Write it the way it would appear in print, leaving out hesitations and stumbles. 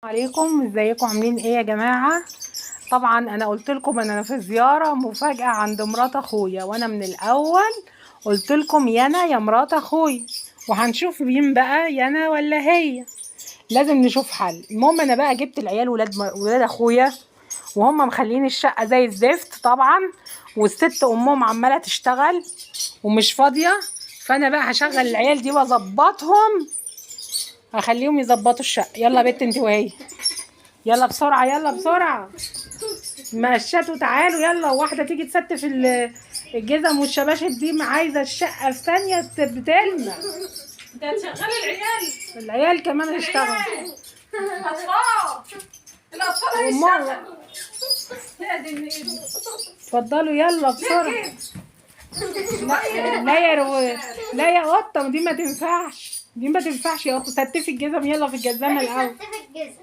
عليكم، ازيكم؟ عاملين ايه يا جماعة؟ طبعا انا قلت لكم ان انا في زيارة مفاجأة عند مرات اخويا، وانا من الاول قلت لكم يانا يا مرات اخويا، وهنشوف مين بقى، يانا ولا هي. لازم نشوف حل. المهم انا بقى جبت العيال ولاد اخويا، وهم مخلين الشقة زي الزفت طبعا، والست امهم عمالة تشتغل ومش فاضية. فانا بقى هشغل العيال دي واظبطهم، هخليهم يظبطوا الشقة. يلا يا بت انت وهي، يلا بسرعة يلا بسرعة، مقشات وتعالوا يلا. واحدة تيجي تستف الجزم والشباشب دي، ما عايزة الشقة في ثانية بتلمع. انت هتشغلي العيال؟ العيال كمان هيشتغلوا. اطفال، الاطفال وأمهم. هيشتغلوا. يا دي النيل. اتفضلوا يلا بسرعة. ليه؟ لا لا يا لا يا قطة، دي ما تنفعش، دي ما تنفعش يا قطة. ستفي الجزم يلا في الجزامة الأول. الجزم.